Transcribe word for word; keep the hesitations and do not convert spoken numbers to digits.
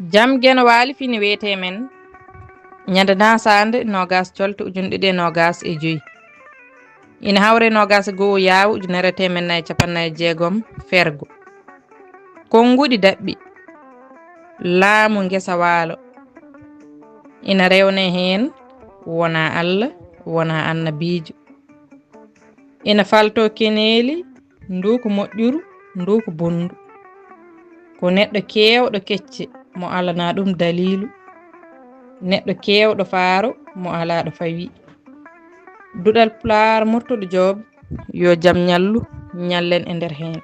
Jam Geno Waali fini wiyetee men ñande nasaande noogaas colte ujunɗiɗi e noogaas e joy. Ina hawre noogaas e goo yaawu ujunere teemeɗɗe nayi cappannayi jeegom fergo. Konnguɗi daɓɓi laamu ngesa waalo. Ina rewne heen wonaa Alla, wonaa annabiijo. Ina faltoo keneeli, nduu ko moƴƴuru, nduu ko bonndu. Ko neɗɗo keewɗo kecce mo alanaa ɗum daliilu, neɗɗo keewɗo faaro mo alaa ɗo fawi. Duɗal Pulaar Murtuɗo Joob, yo jam ñallu, ñallen e nder heen.